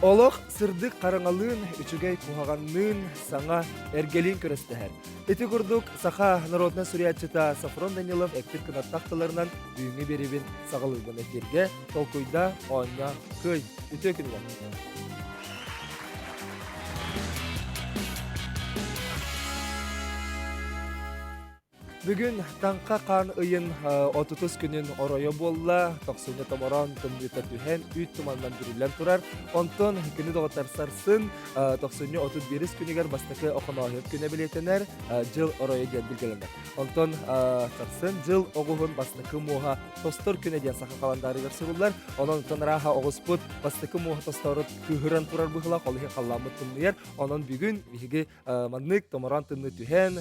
Олох сырдык хараҥалыын, үчүгэй куһаҕанныын, саҥа эргэлиин көрөстөһөр. Ити курдук саха народнай суруйааччыта Софрон Данилов эппит кынаттаах тылларынан бүгүҥҥү биэриибин саҕалыырбын эфиргэ толкуйда, оонньоо, кыай, үтүө күнүнэн! Бүгүн Таҥха хаан ыйын отутус күнүн оройо буолла. Тохсунньу томороон тымныыта түһэн, үүт туманынан бүрүллэн турар. Онтон күнү доҕоттор сарсын тохсунньу 31 күнүгэр бастакы Охонооһуйап күнэ бэлиэтэнэр, дьыл оройо диэн билгэлэнэр. Онтон сарсын дьыл оҕуһун бастакы муоһа тостор күнэ диэн саха халандаарыгар суруллар. Онон онтон арааһа оҕуспут бастакы муоһа тостоору кыыһыран турар быһыылаах, ол иһин халлааммыт тымныйар. Онон бүгүн биһиги Маннык томороон тымныы түһэн,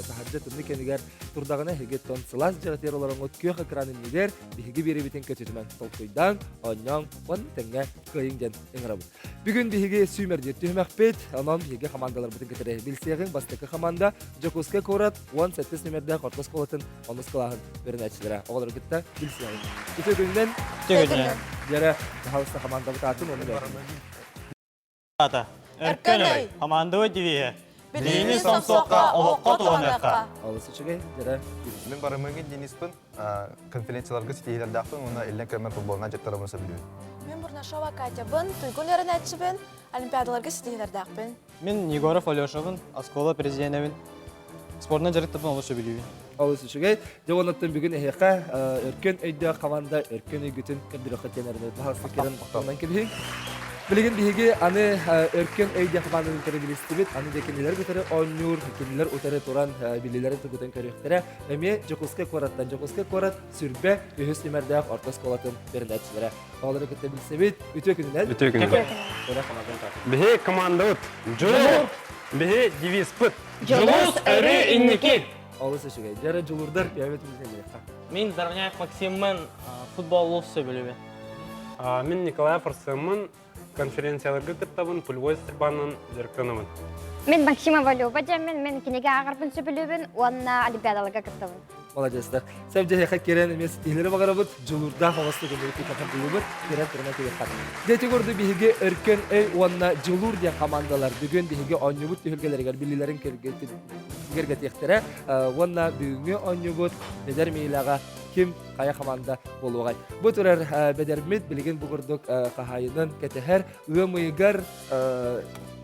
таһырдьа тымныы кэмигэр турдаҕына эһиги тон сылаас дьиэҕитигэр олороҥҥут күөх экран иннигэр биһиги биэрэбитин көтүтүмэн толкуйдаан, оонньооҥ уонна тэҥҥэ кыайыҥ диэн ыҥырабыт. Бүгүн биһиги сүүмэрдиир түһүмэхпит, онон биһиги хамаандаларбытын кытары билсиэҕиҥ. Бастакы хамаанда Дьокуускай куорат 17 нүмердээх орто оскуолатын онус кылааһын үөрэнээччилэрэ оҕолору кытта билсиэҕиҥ. Үтүө күнүнэн! Үтүө күнүнэн! Дьэрэ, пожалуйста, хамаандабыт аатын уонна Аата. Өркөн өй. Командовай девиһэ. Билиини сомсуохха, олоххо туһаныахха. Олус үчүгэй, дьэрэ. Мин барымыгын Дениспын, конференцияларга ситиһиилэрдээхпин уонна иллэҥ кэммэр футболунан дьарыктанабын сөбүлүүбүн. Мин Бурнашова Катябын, туйгун үөрэнээччибин, олимпиадаларга ситиһиилэрдээхпин. Мин Егоров Алешабын, оскуола президенэбин. Спортунан дьарыктаппын олус сөбүлүүбүн. Олус үчүгэй. Дьэ оннуттан бүгүн эһиэхэ өркөн өйдөөх команда өркөн өйгүтүн көрдөрүөххэ диэн эрэнэбит. Баһаалыста кэлэн тоннон кэбиһиҥ. Билигин биһиги аны өркөн өйдөөх команданы кытары билистибит. Аны да кинилэр кытары оонньуур, кинилэр утары туран билилэрин тугутан көрүөхтэрэ. Эмиэ Дьокуускай куораттан Дьокуускай куорат сүрбэ үһүс нүмердээх орто оскуолатын бэринээччилэрэ. Оҕолору кытта билсэбит. Үтүө күнүнэн. Үтүө күнүнэн. Биһи командабыт. Дьулуур. Биһи девизпыт. Дьулус өрүү инники. Олус үчүгэй. Дьэрэ дьулурдар бэйэбит билсэбиэххэ. Мин Зарняев Максиммын футбол олус сөбүлүүбүн. Мин Николай Фарсыммын конференцияларга кыттабын, пулевой стрельбанан дьарыктанабын. Мин Максимова Люба диэммин, мин кинигэ ааҕарбын сөбүлүүбүн уонна олимпиадаларга кыттабын. Молодецтар. Сөп дьэһиэхэ киирэн эмиэ ситиһиилэри баҕарабыт, дьулуурдаах оҕостук өмүрүк кэтэхэн булубут, киирэн турунан кэлиэххэ. Дьэ ити курдук биһиги Өркөн өй уонна Дьулуур диэн командалар бүгүн биһиги оонньуубут түһүлгэлэригэр биллилэрин кэргэтиэхтэрэ уонна бүгүҥҥү оонньуубут Бэдэр Миилэҕэ ким хайа команда буолуоҕай. Бу турар бэдэрмит билигин бу курдук хаһаайынын кэтэһэр ыам ыйыгар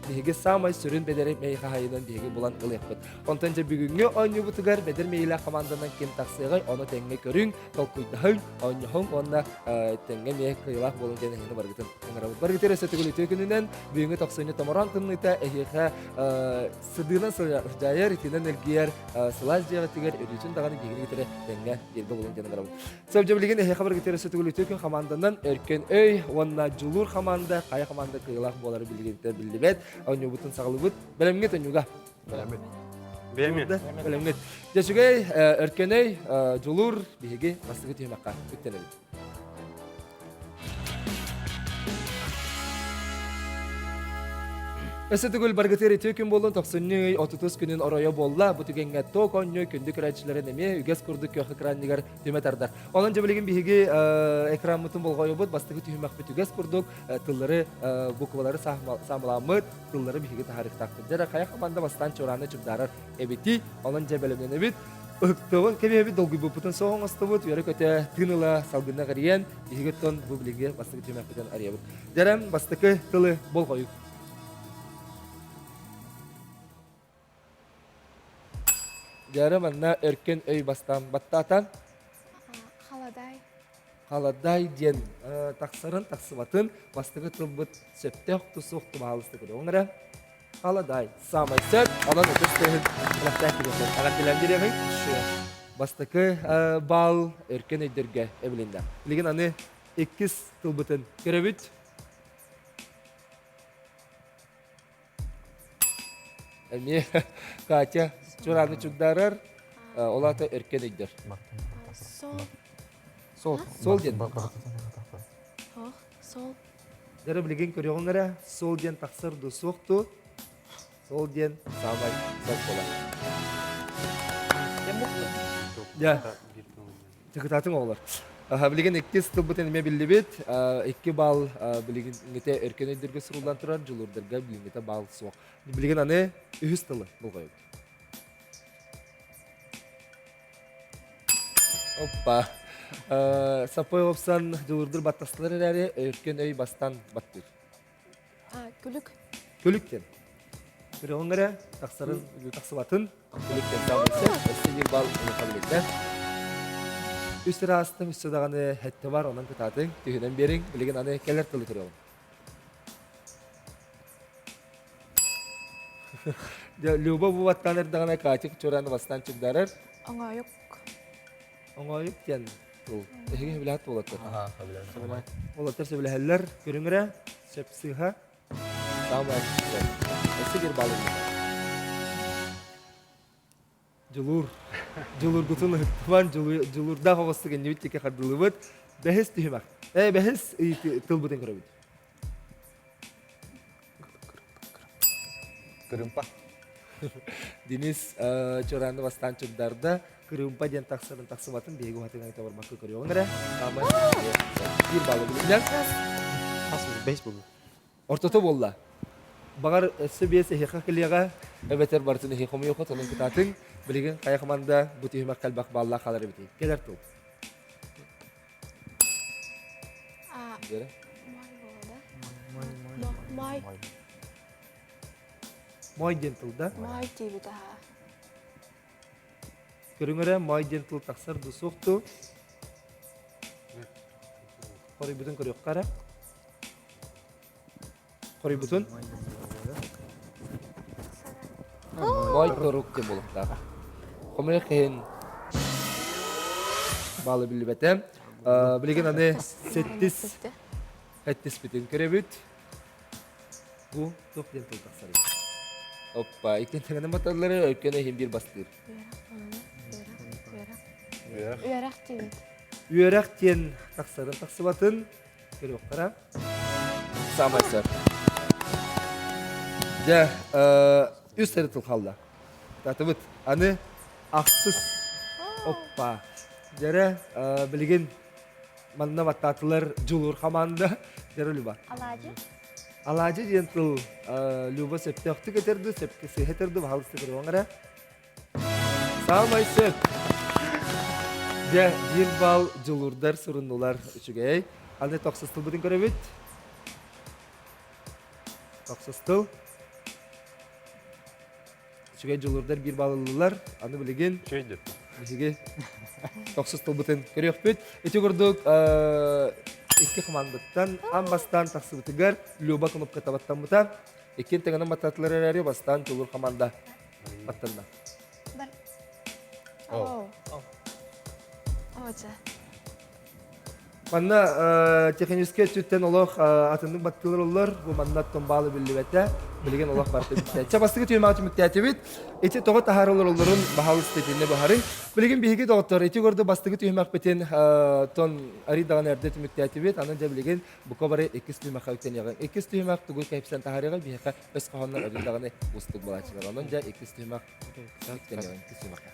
биһиги саамай сүрүн бэдэри мэй хаһаайынын биһиги булан ылыахпыт. Онтон дьэ бүгүҥҥү оонньуубутугар бэдэр мэйилээх команданан ким тахсыаҕай, ону тэҥҥэ көрүҥ, толкуйдаһыҥ, оонньоһуҥ уонна тэҥҥэ эмиэ кыайыылаах буолуҥ диэн эһиэхэ барыгытын ыҥырабыт. Барыгытыгар өссө төгүл үтүө күнүнэн бүгүҥҥү тохсунньу томороон тымныыта эһиэхэ сыдыынан сылдьайар, итинэн эргийэр сылаас дьиэҕитигэр өрүүтүн даҕаны биһигини кытары тэҥҥэ бииргэ буолуҥ диэн ыҥырабыт. Сөп билигин эһиэхэ барыгытыгар өссө төгүл үтүө күн команданан Өркөн Өй уонна Дьулуур команда хайа команда кыайыылаах буолара билигин биллибэт. Оонньуубутун саҕалыыбыт. Бэлэмҥит оонньууга. Бэлэммит. Бэлэммит. Бэлэммит. Дьэ үчүгэй, Өркөнөй, Дьулуур биһиги бастакы түһүмэххэ үктэнэбит. Өссө төгүл баргытыыр үтүө күн буоллун, тохсунньу ый отутус күнүн оройо буолла. Бу түгэҥҥэ ток оонньуу күндү көрөөччүлэрин эмиэ үгэс курдук күөх экранныгар түмэ тардар. Онон дьэ билигин биһиги экраммытын болҕойобут, бастакы түһүмэхпит үгэс курдук тыллары, буквалары саамылааммыт, тыллары биһиги таһаарыахтаахпыт. Дьэ эрэ хайа хамаанда бастаан чуорааны чугдаарар эбитий, онон дьэ бэлэмнэнэбит. Ыһыктыбын кэбиһэбит, долгуйбуппутун суох оҥостубут, үөрэ-көтө тыын ыла салгынна эрийэн, биһиги оттон бу билиҥҥи бастакы түһүмэхпитин арыйабыт. Дьэрэм бастакы тылы болҕойуҥ. Дьэрэ манна өркөн өй бастаан баттаатан. Халадай. Халадай диэн тахсарын тахсыбатын бастакы тылбыт сөптөөх тусуох тумаалысты көрөҕүн эрэ. Халадай самай сөп, онон ытыс тыаһын элэхтээх кириэххин эҕэрдэлээн биэриэҕиҥ. Бастакы баал өркөн өйдөргө эбилиннэ. Билигин аны иккис тылбытын көрөбүт. Эмиэ Катя чуорааны чугдаарар, ол аата өркөн өйдөр. Сол. Сол. Сол диэн. Ох, сол. Дьэ билигин көрүөҕүҥ эрэ, сол диэн тахсар дуу, суох дуу? Сол диэн саамай сол буолар. Дьэ, дьыкытаатыҥ оҕолор. Билигин иккис тылбытын эмиэ биллибит. Икки балл билигиҥҥитэ өркөн өйдөргө суруллан турар, дьулуурдарга билиҥҥитэ балл суох. Билигин аны үһүс тылы булҕайбыт. Оппа. Сапой опсан дьулуурдур баттастылар эрээри, өркөн өй бастан баттыыр. Күлүк. Күлүк диэн. Көрөҕүҥ эрэ, тахсарын, тахсыбатын. Күлүк диэн саамай сөп. Өссө биир балл ылыха билиннэ. Үс ыраастым, үссө даҕаны һэттэ бар, онон кытаатыҥ, түһүнэн биэриҥ. Билигин аны кэлэр тылы көрөҕүн. Люба бу баттаан эрдэҕинэ Катя Чуран бастаан чугдарар. Оҥоойук. Оҥоойук диэн тыл. Эһиги сөбүлэһэт буолаттар. Уолаттар сөбүлэһэллэр. Көрүҥ эрэ, сөп сыыһа. Саамай сөп. Өссө биир балл Дьулуур. Дьулуургутун ыһыктыбан, дьулуурдаах оҕустук иннибит диэки хардылыбыт. Бэһис түһүмэх. Э, бэһис тылбытын көрөбүт. Кырымпа. Денис Чорааны бастаан чугдарда. Кырыымпа диэн тахсарын тахсыбатын биһиги уһатыган табарбакка көрүөҕүн эрэ. Саамай биир баллы билиннэр. Хас бэс буолла. Ортото буолла. Баҕар өссө биэс эһиэхэ кэлиэҕэ, эбэтэр барытын эһиэхэ хомуйуохха толун кытаатыҥ. Билигин хайа хаманда бу түһүмэх элбэх баллаах хаалар эбитий. Кэлэр тыл. Май. Мой диэн тыл да? Май диэбит аха. Көрүҥ эрэ, мой диэн тыл тахсар дуу суох дуу? Хоруйбутун көрүөххэ эрэ. Хоруйбутун? Мой торук диэн буолуохтаах. Хомойуох иһин баалы биллибэтэ. Билигин аны сэттис хэттиспитин көрөбүт. Бу туох диэн тыл тахсарый? Оппа, иккин тэҥэнэн баталлары өйкөн иһин биир бастыыр. Үөрэх диэбит. Үөрэх диэн тахсарын тахсыбатын көрүөххэ Самай сөп. Дьэ, үс сэрэ тыл хаалла. Татыбыт. Аны ахсыс. Оппа. Дьэрэ, билигин манна баттаатылар Дьулуур хамаанда. Дьэрэ Люба. Алаадьы. Алаадьы диэн тыл Люба сөптөөхтүк этэр дуу, сөпкө сыыһа этэр дуу, баһаалыста көрүөҕүҥ эрэ. Саамай сөп. Дьэ, биир балл дьулуурдар суруннулар үчүгэй. Аны тохсус тылбытын көрөбүт. Тохсус тыл. Үчүгэй дьулуурдар биир балл ыллылар. Аны билигин биһиги тохсус тылбытын көрүөхпүт. Ити курдук икки хамаандаттан аан бастаан тахсыбытыгар Люба кнопката баттаммыта. Иккин тэҥинэн баттаатылар эрээри бастаан Дьулуур хамаанда баттанна. О. О, дьэ. Манна техническэй өттүттэн олох атыннык баттыылар оллор. Бу манна томбаалы биллибэтэ. Билигин олох барыта бүттэ. Чэ бастакы түһүмэҕи түмүктээтибит. Ити тоҕо таһаарылар оллорун баһаалыста итиннэ быһарыҥ. Билигин биһиги доҕоттор ити көрдө бастакы түһүмэхпитин тон арый даҕаны эрдэ түмүктээтибит. Аны дьэ билигин бука бары иккис түһүмэххэ үктэниэҕиҥ. Иккис түһүмэх тугу кэпсэн таһаарыаҕа биһиэхэ өс хоһооннор арый даҕаны уустук буолааччылар. Онон дьэ иккис түһүмэх үктэниэҕиҥ. Иккис түһүмэххэ.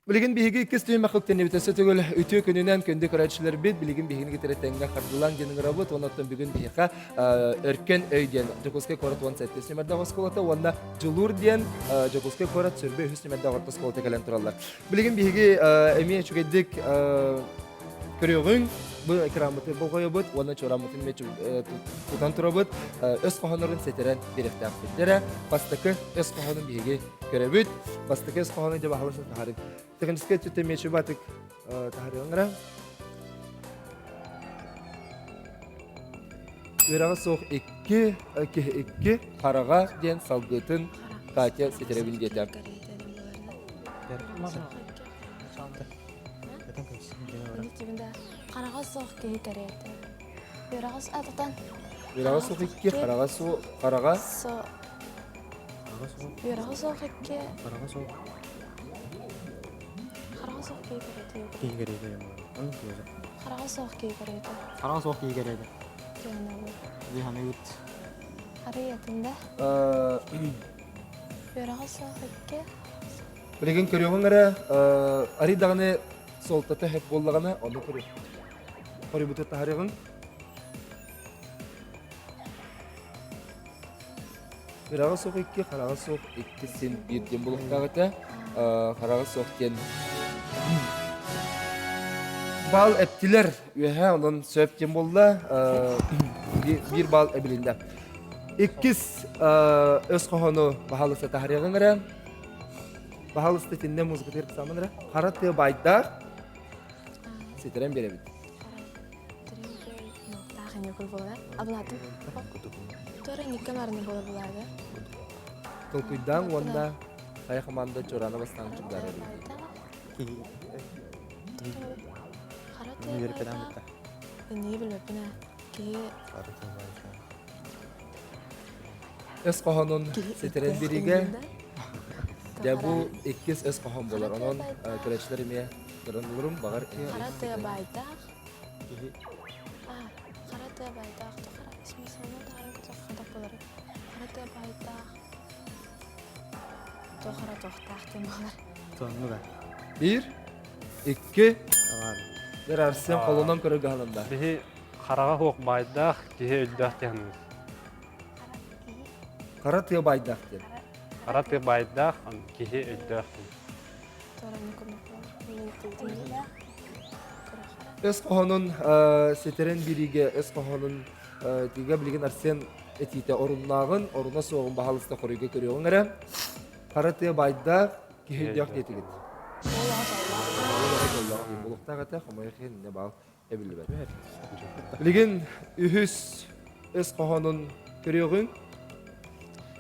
Билигин биһиги иккис түһүмэх үктэннибит өссө төгүл үтүө күнүнэн күндү көрөөччүлэрбит билигин биһигини кытары тэҥҥэ хардылаан диэн ыҥырабыт уонна оттон бүгүн биһиэхэ Өркөн өй диэн Дьокуускай куорат 17 нүмердээх оскуолата уонна Дьулуур диэн Дьокуускай куорат сөрбө үһүс нүмердээх орто оскуолата кэлэн тураллар. Билигин биһиги эмиэ үчүгэйдик Көрүөҕүҥ, бу экраммытын болҕойобут уонна чуораммытын эмиэ тутан турабыт. Өс хоһооннорун сэтэрэн биэриэхтээхпит. Дьэрэ, бастакы өс хоһоонун биһиги көрөбүт. Бастакы өс хоһоонун дьэ баһылысын таһарын. Техническэй өттүттэн эмиэ чубатык таһарыаҥ Үөрэҕэ суох икки киһи икки хараҕа диэн салгыытын Катя ситэрэбин диэтэ. Хараҕа суох киһи кэриэтэ. Үөрэҕэ ататан. Үөрэҕэ суох икки, хараҕа суох хараҕа. Үөрэҕэ суох икки. Хараҕа суох. Хараҕа суох киһи кэриэтэ. Киһи кэриэтэ. Хараҕа суох киһи кэриэтэ. Хараҕа суох киһи кэриэтэ. Дии саныыбыт. Арыйатын да. Үөрэҕэ суох икки. Билигин көрүөҕүҥ эрэ, арый даҕаны суолтата сөп буоллаҕына, ону көрүөхпүт. Хоруйбуту таһарыаҕыҥ. Үрэҕэ суох икки, хараҕа суох икки син биир диэн булуохтаах этэ. Хараҕа суох диэн баал эптилэр үөһэ, онон сөп диэн буолла. Биир баал эбилиннэ. Иккис өс хоһоону баһаалыста таһарыаҕыҥ эрэ. Баһаалыста итиннэ музыкатыгар саман эрэ. Хара тыа баайдаах ситэрэн биэрэбит. Толкуйдаан уонна хайа команда Чорана бастаан чугдаарар Өс хоһоонун ситэрэн биригэ дьэ бу иккис өс хоһоон буолар. Онон көрөөччүлэр эмиэ көрөн булурум баҕар Хара тыа баайдаах Хара тыа баайдаах Хара тыа баайдаах туох эрэ туохтаах диэн буолар. Соннуга. Биир, икки, Дэр Арсен холунан көрөргө аһылында. Биһи хараҕа суох баайдаах, киһи өйдөөх диэн Хара тыа баайдаах диэн. Хара тыа баайдаах, киһи өйдөөх диэн. Өс хоһоонун ситэрэн бириигэ өс хоһоонун тигэ билигин Арсен этиитэ оруннааҕын, оруна суоҕун баһаалыста хоруйга көрүөҕүҥ эрэ. Хара тыа баайдаах, киһи өйдөөх диэтигит. Буолуохтаах этэ, хомойуох иһин иннэ баал эбиллибэт. Билигин үһүс өс хоһоонун көрүөҕүҥ.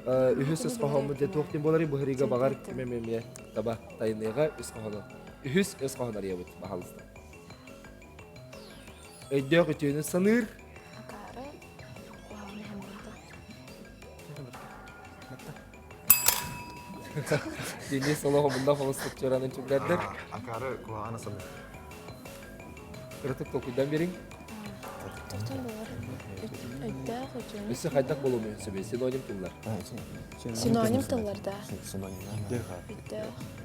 Үһүс өс хоһооммут дьэ туох диэн буоларый быһырыыга баҕар ким эмэ эмиэ таба тайыныаҕа үс хоһоону. Үһүс өс хоһоон арыйабыт, баһаалыста. Өйдөөх үтүөнү саныыр. Акаары куһаҕаны хаммата. Денис олох омуннаах олус чуранын чугдардыр. Акаары куһаҕаны саныыр. Кыратык толкуйдан биэриҥ. Тохтон болар. Өйдөөх үтүөнү. Өссө хайдах буолуомуй сөбүй? Синоним тыллар. Синоним тыллар да. Синоним. Өйдөөх.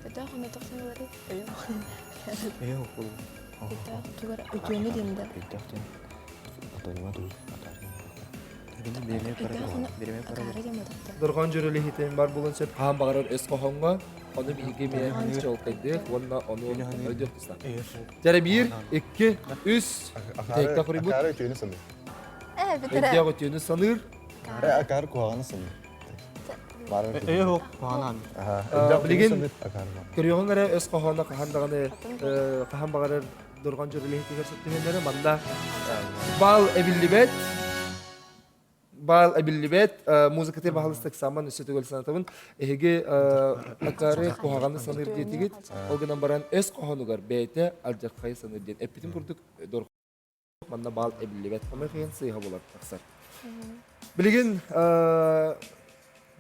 Өйдөөх онно тохтон болар. Өйөөх. Өйдөөх тугар үтүөнү диэн да. Өйдөөх диэн. Антонима туй. Дорҕоон дьүрүлүһүтүн бар булун сөп хаһан баҕарар өс хоһоҥҥо ону биһиги эмиэ чуолкайдыах уонна ону өйдүөх тустаах. Дьэрэ биир, икки, үс бүтэһиккэ хоруйбут. Акаары үтүөнү саныыр. Өйдөөх үтүөнү саныыр. Акаары куһаҕаны саныыр. Өйө куһаҕаны Билигин көрүөҕүҥ эрэ өс хоһооно хаһан даҕаны хаһан баҕарар дорҕоон дьүрүлүһүтүгэр сөп түһэннэрэ манна баал эбиллибэт баал эбиллибэт музыкаты баһылыстык саман өссө төгүл санатабын эһиги акаары куһаҕаны саныыр диэтигит ол гынан баран өс хоһоонугар бэйэтэ алдьархайы саныыр диэн эппитим курдук манна баал эбиллибэт хомойхойон сыыһа буолар тахсар билигин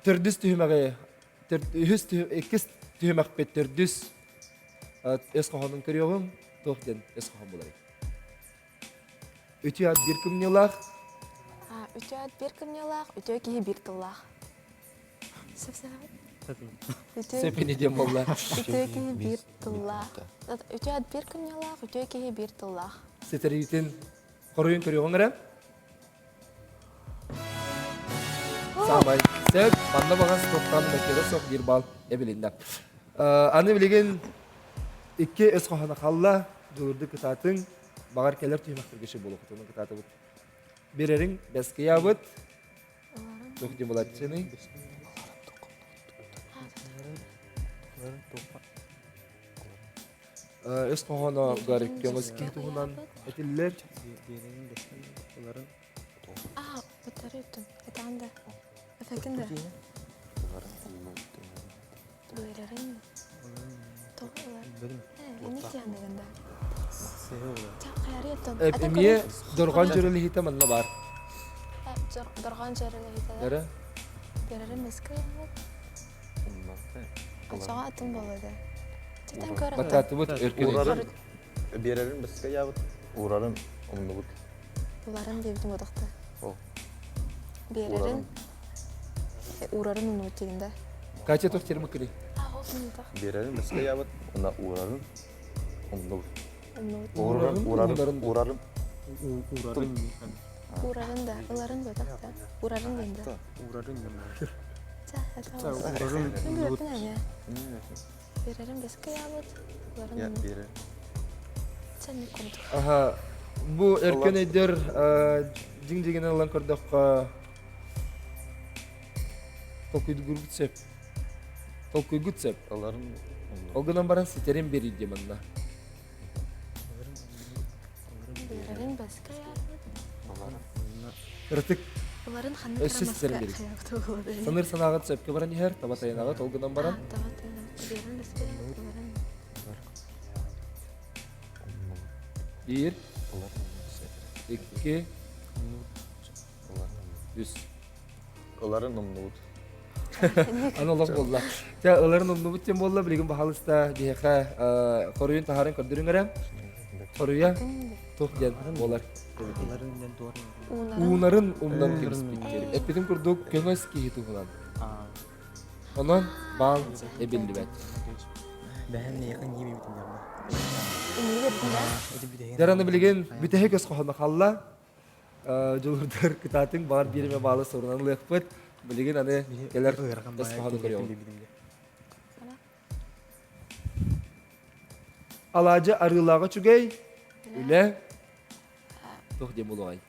төрдүс түһүмэҕи үһүс иккис түһүмэхпит төрдүс өс хоһоонун көрүөҕүҥ туох диэн өс хоһоон буоларый Үтүө ат биир кымньыылаах. Үтүө ат биир кымньыылаах, үтүө киһи биир тыллаах. Сөп диэн буолла. Үтүө киһи биир тыллаах. Үтүө ат биир кымньыылаах, үтүө киһи биир тыллаах. Ситэриитин хоруйун көрүөҕүҥ эрэ. Саамай сөп. Манна баҕас туохтан мөккүөрэ суох биир балл эбилиннэ. Аны билигин икки өс хоһооно хаалла. Дьулурдук кытаатыҥ. Баҕар кэлэр түһүмэхтэргэ ши буолуохтун кытаатыбыт. Бирэриҥ бэскиябыт. Туох дии булаччыный? Өс хоһооно Гарик киһи туһунан этиллэр. Аа, батарыйтын. Этаан да. Эфекин да. Биэрэрин. Эмиэ дорҕоон дьүрүлүһүтэ манна баар. Дорҕоон дьүрүлүһүтэ. Эрэ. Биэрэрин мэскэ Очоҕо атын буолуо Баттаатыбыт өркөн Биэрэрин бэскэ ябыт, уурарын умнубут. Уларын диэбитим утахта. Биэрэрин. Уурарын умнубут дигин да. Катя туох термы кыри? Биэрэрин бэскэ ябыт, уна уурарын умнубут. Умнубут. Уурарын, уурарын, уурарын. Уурарын. Уурарын да, ыларын да так да. Уурарын ден да. Уурарын. Ча, Уурарын умнубут. Биэрэрин бэскэ ябыт, ыларын Биэрэр. Ча, не курдук. Аха, бу өркөн өйдөр дьиҥ дьиҥинэн ылан көрдөххө толкуйдугургут сөп. Толкуйгут сөп. Ыларын Ол гынан баран ситэрин биэрий диэ манна. Биэрэрин бэскэ ябыт. Ырытык Ыларын ханнык Өссө ситэрин биэрий. Саныыр санааҕыт сөпкө баран иһэр, таба тайанаҕыт ол гынан баран. Таба тайанаҕыт. Биэрэн бэскэ ыларын. Биир, икки, үс. Ыларын умнубут. Аны олох буолла. Чэ, ыларын умнубут диэн буолла, билигин баһалыста биһиэхэ хоруйун таһарын көрдөрүҥ эрэ. Хоруйа туох диэн буолар. Уунарын умнан кэбиспит диэн. Эппитим курдук көҥөс киһи туһунан. Онон баал эбиллибэт. Дьараны билигин бүтэһик өс хоһоно халла. Дьулурдар кытаатыҥ баар биэримэ баалы сурунан ылыахпыт. Билигин аны кэлэр өс хоһоону көрүөҕүм. Алаадьы арыылааҕа үчүгэй, үлэ туох диэн буолуоҕай?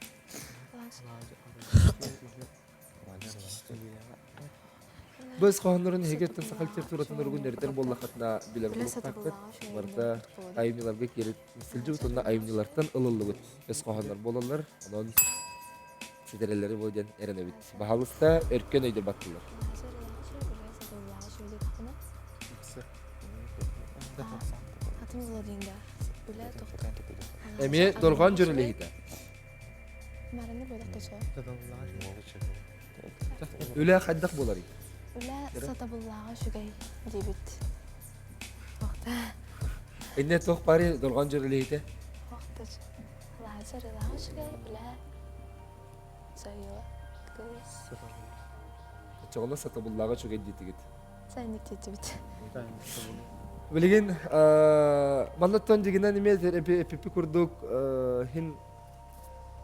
Бу өс хоһооннорун эһиги саха литературатын уругун эрдэр буоллаххытына билэр буолуохтааххыт. Барыта айымньыларга киирит сылдьыбыт уонна айымньылартан ылыллыбыт өс хоһооннор буолаллар. Онон ситэрэллэри буо диэн эрэнэбит. Баһаалыста өркөн өйдөр баттылар. Эмиэ дорҕоон дьүрүлэһиитэ. Үлэ хайдах буоларый? Үлэ сатабыллааҕа үчүгэй диэбит. Инне туох бары дорҕоон дьүрүлэһиитэ? Лазер ылааҕа үчүгэй, үлэ сайыла кыыс. Оччоҕуна сатабыллааҕа үчүгэй диэтигит. Сайыннык диэтибит. Билигин маннаттан дьигинэн эмиэ эпипи курдук хин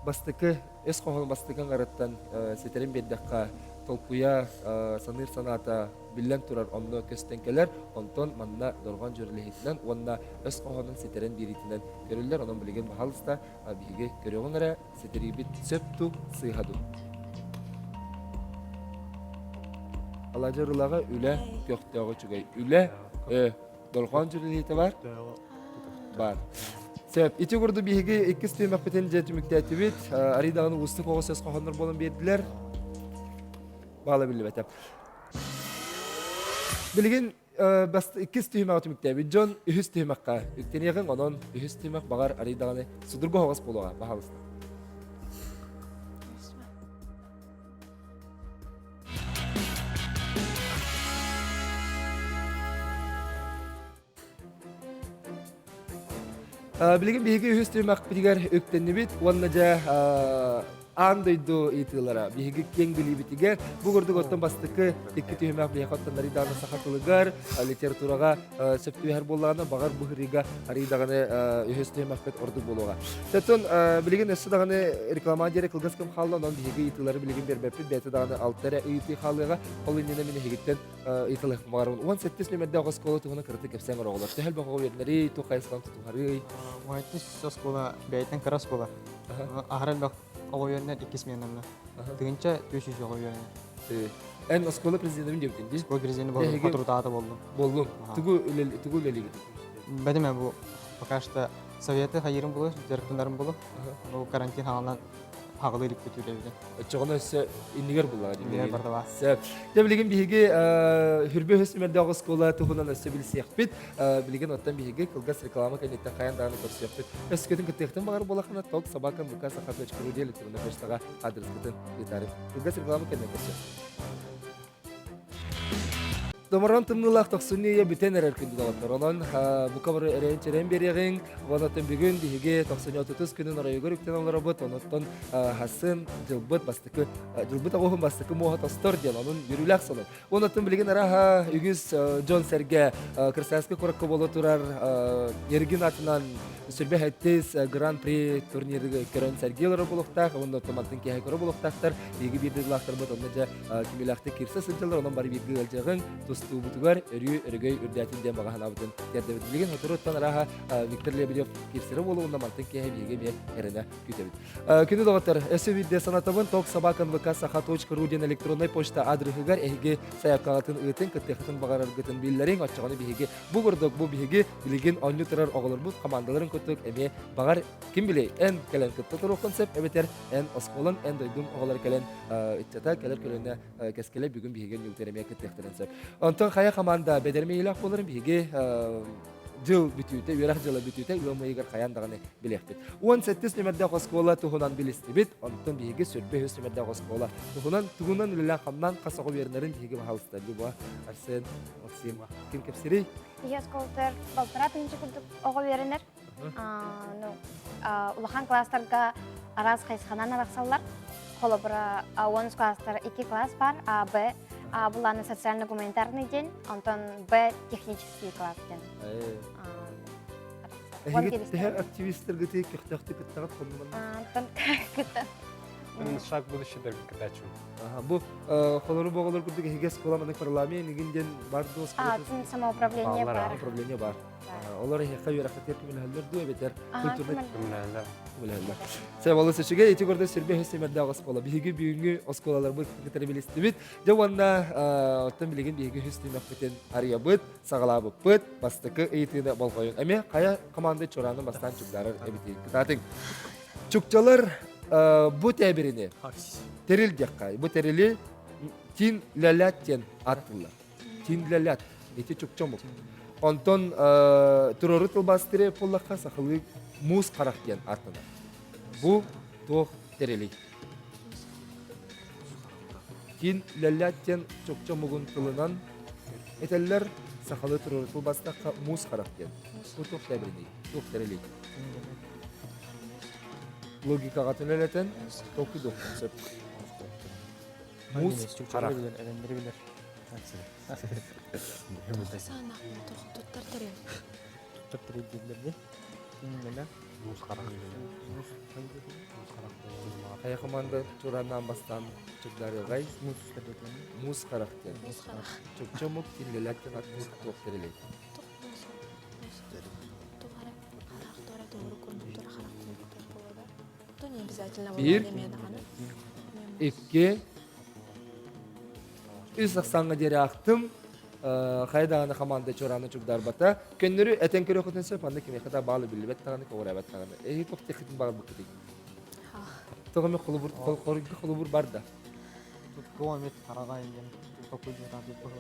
Бастакы өс хоһоон бастакы аҥарыттан ситэрин биэрдэххэ, толкуйа, саныыр санаата биллэн турар онно көстөн кэлэр. Онтон манна дорҕоон дьүөрэлэһиитинэн уонна өс хоһоонун ситэрэн биэриитинэн көрүллэр. Онон билигин баһаалыста биһиги көрүөҕүҥ эрэ, ситириибит сөп дуу, сыыһа дуу? Аладьырылаҕа үлэ көхтөөҕө үчүгэй. Үлэ, дорҕоон дьүрүлэһиитэ бар? Бар. Сөп. Ити курдук биһиги иккис түһүмэхпитин дьэ түмүктээтибит. Арый даҕаны уустук оҕус өс хоһооннор буолан биэрдилэр. Баала биллибэтэ. Билигин иккис түһүмэҕи түмүктээбит дьон үһүс түһүмэххэ үктэниэҕиҥ, онон үһүс түһүмэх баҕар арый даҕаны судургу оһоҕос буолуоҕа, баһаалыста. Билигин биһиги үһүс түһүмэхпитигэр үктэннибит уонна дьэ аан дойду ыйытыылара биһиги киэҥ билиибитигэр бу курдук оттон бастакы икки түһүмэх биһиэхэ оттон арыйдаҕына саха тылыгар литератураҕа сөп түбэһэр буоллаҕына баҕар бу ырыыга арый даҕаны үһүс түһүмэхпит ордук буолуоҕа. Оттон билигин өссө даҕаны реклама диэри кылгас кэм хаалла онон биһиги ыйытыылары билигин биэрбэппит бэйэтэ даҕаны алта эрэ ыйытыы хаалыаҕа ол иннинэ мин эһигиттэн ыйыталыахпын баҕарабын. 18 нүмердээх оскуола туһунан кыратык кэпсээн оҕолор. Төһө элбэх оҕо үөрэнэрий, туох хайысханан тутуһарый? 18 оскуола бэйэтин кыра оскуола. Аһара элбэх оҕо үөрэнэр икки сменанна. Тыһыынча 300 оҕо үөрэнэр. Эн оскуола президенин диэбитин дии? Оскуола президенин боллум, хоторутаата боллум. Боллум. Тугу тугу үлэлиигит? Бэдиме бу пока что советы хайырым булу, дьарыктанарым булу. Бу карантин хаалан хаҕылыы иликпит үлэбитин. Оччоҕуна өссө иннигэр буллаҕа дии. Иннигэр бардала. Сөп. Дьэ билигин биһиги Хүрбэ үһүс нүмердээх оскуола туһунан өссө билсиэхпит. Билигин оттон биһиги кылгас реклама кэнниттэн хайаан даҕаны көрсүөхпүт. Өскөтүн кыттыахтын баҕар буолахына ток собака мука саха точка ру электронный почтаҕа адрескытын ыытаарыҥ. Кылгас реклама кэннэ көрсүөхпүт. Доморон тымныылаах тохсунньу ыйа бүтэн эрэр күндү доҕоттор. Онон бука бары эрэйин-чэрэйин биэриэҕиҥ. Онон бүгүн биһиги тохсунньу отутус күнүн оройугар үктэн олоробут. Онуттан хасын дьылбыт бастакы дьылбыт оҕуһун бастакы муоһа тостор диэн онон үөрүүлээх сонун. Онуттан билигин араха үгүс дьон-сэргэ Красноярскай куоракка буола турар Ергин атынан сүрбэ хэттис Гран-при турниры көрөн сэргии олорор буолуохтаах. Онно мантан киэһэ көрө буолуохтаахтар. Биһиги биир дойдулаахтарбыт онно дьэ кимилээхтик киирсэ сылдьаллар, онон бары бииргэ ыалдьыаҕыҥ, тустуубутугар өрүү өрөгөй үрдээтин диэн баҕа санаабытын тиэрдэбит. Билигин соторуттан арааһа Виктор Лебедев киирсэрэ буолуо уонна мантан киэһэ биһиги эмиэ эрэнэ күүтэбит. Күнү доҕоттор, өссө биирдэ санатабын, токсобаканвк.саха.ру диэн электроннай почта адрыһыгар эһиги сайаапкаҕытын ыытын, кыттыаххытын баҕараргытын биллэриҥ, оччоҕуна биһиги бу курдук бу биһиги билигин оонньуу турар оҕолорбут хамаандаларын курдук эмиэ баҕар ким билиэй эн кэлэн кытта туруоххун сөп эбэтэр эн оскуолаҥ, эн дойдуҥ оҕолор кэлэн ыччата кэлэр көлүөнэ кэскилэ бүгүн биһиги ньуутер эмиэ кыттыахтарын сөп. Онтон хайа хамаанда бэдэрмиилээх буоларын биһиги дьыл бүтүүтэ, үөрэх дьыла бүтүүтэ ыам ыйыгар хайаан даҕаны билиэхпит. 18 нүмердээх оскуола туһунан билистибит, онтон биһиги сүрбэ үһүс нүмердээх оскуола туһунан тугунан үлэлээн-хамнаан хас оҕо үөрэнэрин биһиги баһаалыста Люба, Арсен, Максим ким кэпсирий? Биһи оскуолатыгар балтараа тыһыынча курдук оҕо үөрэнэр. Ну, улахан класстарга араас хайысханан арахсаллар. Холобура, 10 класстар икки класс бар, А, Б. А буланы социально-гуманитарный день, онтон Б технический класс диэн. Эһиги тэһэ активистаргыты көхтөөхтүк кыттаҕыт хоннуман? Антон кытта. Шаг будущего кытааччым. Бу холору боҕолор курдук эһиги оскуола маннык парламент игин диэн бар дуо? Самоуправление бар. Управление бар. Олор эһиэхэ үөрэххитигэр көмөлөһөллөр дуу эбэтэр культурнай көмөлөһөллөр. Көмөлөһөллөр. Сэ олус үчүгэй ити көрдө сүрбэ үһүс оскуола. Биһиги бүгүҥҥү оскуолаларбыт кытары билистибит. Дьэ уонна оттон билигин биһиги үһүс түмэхпитин арыйабыт, саҕалаабыппыт. Бастакы ыйытыыны болҕойуҥ. Эмиэ хайа команда чуорааны бастаан чугдаарар эбитий? Кытаатыҥ. Чукчалар бу тээбирини терил диэххэ. Бу терили тин лялят диэн ааттыыллар. Тинлэлэт ити чукчомук. Онтон туруору тылбаастыры буоллахха сахалыы муус харах диэн ааттанар. Бу туох тэрилий? Тинлэлэт диэн чукчомугун тылынан этэллэр сахалыы туруору тылбаастахха муус харах диэн. Бу туох тэрилий? Туох тэрилий? Логикаҕа түнэлэтэн толкуйдуоххун сөп. Муус харах. Эбэннэри билэр. Туттар тэрил. Туттар тэрил дииллэр дии. Иннэлэ. Муус харах. Муус харах. Хайа команда тураннаан бастаан чугдарыгай. Муус тэрил. Муус харах диэн. Муус харах. Чукча мук тинлелектен ат муус туох тэрилей. Биир, икки, үс ахсааҥҥа диэри аахтым. Хайа даҕаны команда чуорааны чугдаарбата. Көннөрү этэн көрүөххүтүн сөп, аны кимиэхэ да баалы биллибэт даҕаны, көҕүрээбэт даҕаны. Эһи туох диэххитин баҕарбыккытый? Тоҕо эмэ холобур, хоруйга холобур бар да? Туох эмит хараҕа диэн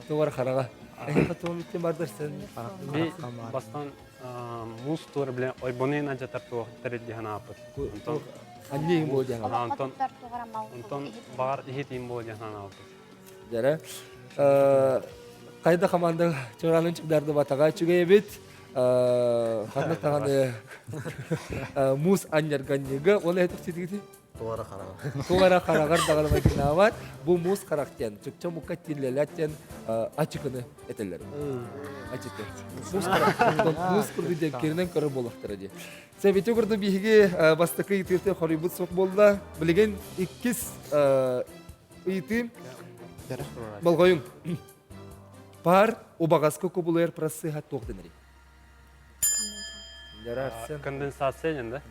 Тугар хараҕа. Эһиэхэ туох эмит бардар сен Би бастан муус туор билен ойбонун ажатар туох тэрилдиһэн ааппыт. Онтон Анне им буол диэн. Онтон онтон баар иһит им буол диэн анаабыт. Дьэрэ. Хайда команда чураанын чугдарды батаға үчүгэй эбит. Ханна тағаны муус анньарганньыга оны этих титигити Туара хараҕа. Туара хараҕар даҕаны майгынаабат. Бу муус харах диэн, чукча мукка тиллэлэт диэн ачыкыны этэллэр. Ачыкы. Муус харах. Муус курдук диэн киринэн көрөр буоллахтара дии. Сэбити курдук биһиги бастакы ыйытыыты хоруйбут суох буолла. Билигин иккис ыйытыым болҕойуҥ. Паар убаҕаска кубулуйар процеһа туох дэнэрий? Конденсация диэн да?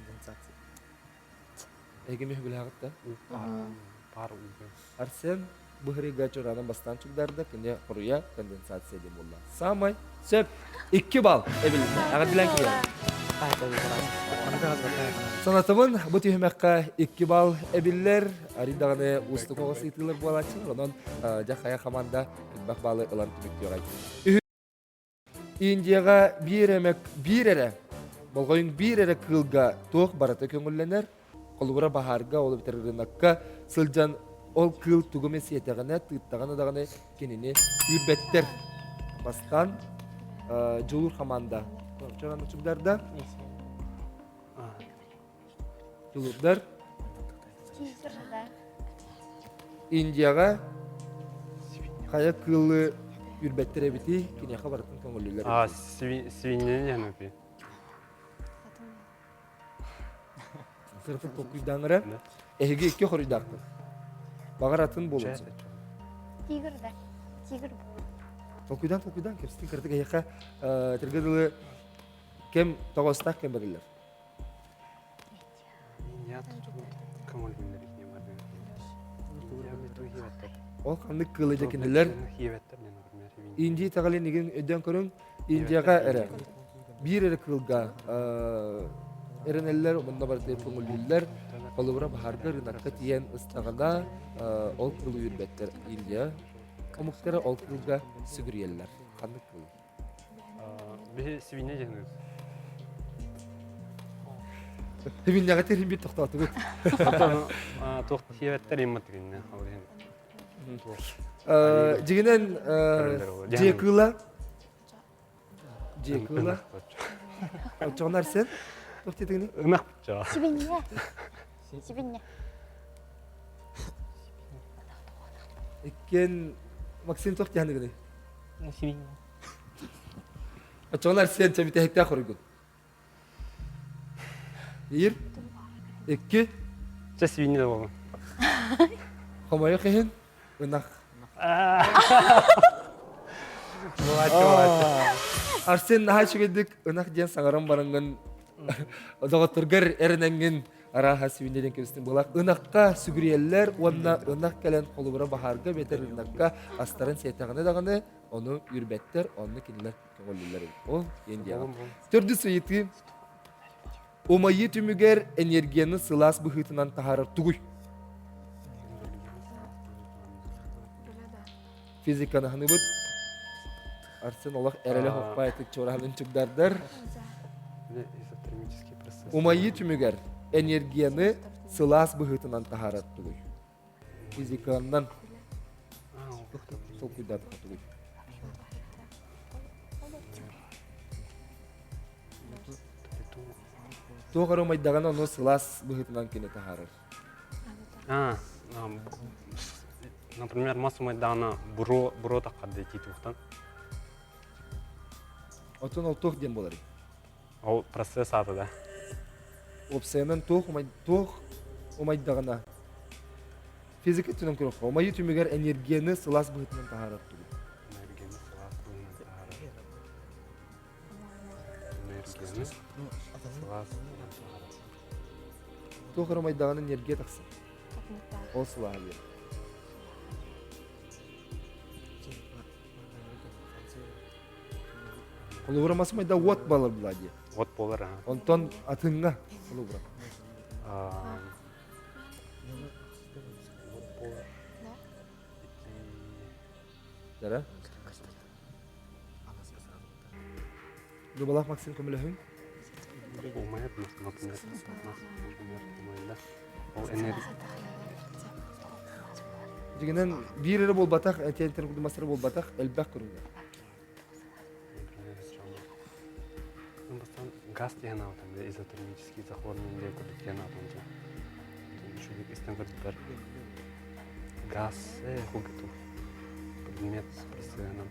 Эһиги үһүгүлээҕит да? Паар ууга. Арсен быһырыга чураанан бастаан чугдаарда, кини хоруйа конденсация диэн буолла. Самай сөп. 2 балл эбилиннэ. Эҕэрдэлээн кириэм. Санатабын, бу түһүмэххэ 2 балл эбиллэр. Арый даҕаны уустук оҕус ыытыылар буолааччылар. Онон дьэ хайа хамаанда элбэх баллы ылан түмүктүөҕэй. Индияҕа биир эмэ биир эрэ болҕойуҥ биир эрэ кыылга туох барыта көҥүллэнэр. Холобура баһаарга, ол эбэтэр ырыынакка сылдьан ол кыыл тугу эмэ сиэтэҕинэ, тыыттаҕына даҕаны кинини үүрбэттэр. Бастан Дьулуур хамаанда. Чоран учугдарда. Дьулуурдар. Индияҕа хайа кыылы үрбэттэр эбитий, киниэхэ барытын көҥүллүүлэр. А, свинья не Кырытык толкуйдаан эрэ. Эһиги икки хоруйдаахпын. Баҕар атын буолуон сөп. Тигр да. Тигр Толкуйдаан толкуйдаан кэпсэтин кырытык эһиэхэ этэргэ дылы кэм тоҕоостаах кэм бэриллэр. Ол ханнык кыылы дьэ кинилэр Индия итэҕэлин игин өйдөөн көрүҥ Индияҕа эрэ биир эрэ кыылга эрэнэллэр онно барыта көҥүллүүллэр холобура баһаарга ырыынакка тиийэн ыстаҕына ол кыылы үүрбэттэр Индия омуктара ол кыылга сүгүрүйэллэр ханнык кыыл Биһи свинья диэн Свиньяҕа тириһин тохтоотугут. Туох тиэбэттэр имматыгынна ол иһин. Дьигинэн дьиэ кыыла дьиэ кыыла Оччоҕуна Арсен туох диэтигиний? Ынах бучча. Сибинья. Сибинья. Иккиэн Максим туох диэханыгыный? Сибинья. Оччоҕуна Арсен чэбитэһиктээх хоруйгун. Биир, икки. Чэ свинья буолун. Хомойуох иһин, ынах. Арсен наһаа үчүгэйдик ынах диэн саҥаран бараҥҥын доҕотторгор эрэнэҥҥин арааһа свинья диэн кэбистин буолар. Ынахха сүгүрүйэллэр уонна ынах кэлэн холобура баһаарга эбэтэр ынахха астарын сиэтэҕинэ даҕаны ону үүрбэттэр, онно кинилэр көҥүллүүллэр эбит. Ол Индияҕа. Төрдүс ыйытыы. Умайыы түмүгэр энергияны сылаас быһыытынан таһаарар тугуй? Физиканы аһыныбыт. Арсен олох эрэлэ хоппаайтык чуораһалын чугдардар. Умайыы түмүгэр энергияны сылаас быһыытынан таһаарар тугуй? Физиканнан толкуйдаатахха тугуй? Туох эрэ умайдаҕына ону сылаас быһыытынан кини таһаарар. А, например, мас умайдаҕына буруо буруо таххар дии туохтан. Оттон ол туох диэн буоларый? Ол процесс аата да. Уопсайынан туох умай туох умайдаҕына физика өттүнэн көрөххө умайыы түмүгэр энергияны сылаас быһыытынан таһаарар тугу? Энергияны сылаас быһыытынан таһаарар. Энергияны сылаас быһыытынан таһаарар. Туох эрэ умайдаҕына энергия тахсар. Ол сылааһы биэрэр. Холобура мас майда уот буолар була дии. Уот буолар аха. Онтон атыҥҥа холобура. Уот буолар. Дара. Дубалаах Максим көмөлөһүҥ. Умайар, например, Ол энергия. Дьигинэн биир эрэ буолбатах, этиэнтэн курдумас эрэ буолбатах, элбэх көрүҥнэр. Газ диэн аатым, изотермический захворный диэн курдук диэн аатым дьэ. Үчүгэй истэн көрдүлэр. Газ, э, хугату. Предмет процеһынан